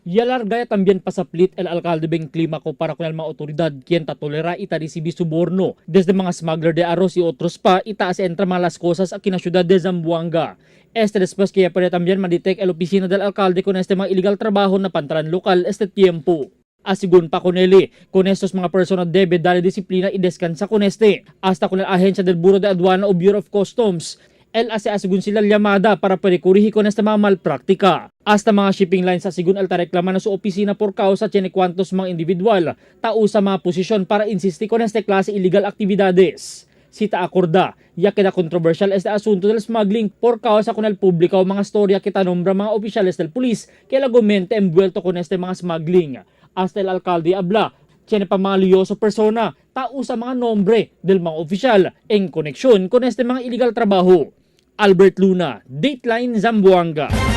Y alarga ya también pasaplit el alcalde Ben Climaco para con el mga autoridad quien ta tolera ita recibi suborno desde mga smuggler de arroz y otros pa ita hace entra malas cosas aquí na ciudad de Zamboanga. Este después que ya puede también madetect el oficina del alcalde con este mga illegal trabajo na pantalan local este tiempo. Asigun pa con él, con estos mga persona debe darle disciplina y descansa con este. Hasta con la agencia del Bureau de Aduana o Bureau of Customs. El hace asigun sila llamada para pwede con esta mga malpraktika. Hasta mga shipping lines asigun alta reklama na su opisina por causa tiene cuantos mga individual tao sa mga posisyon para insistir con este klase illegal actividades. Sita acorda, ya queda controversial este asunto del smuggling por causa con el público mga storya kita nombra mga opisyales del pulis que el argumento envuelto con este mga smuggling. Hasta el alcalde habla, tiene pa mga lioso persona, tao sa mga nombre del mga opisyal en koneksyon con este mga illegal trabaho. Albert Luna, Dateline Zamboanga.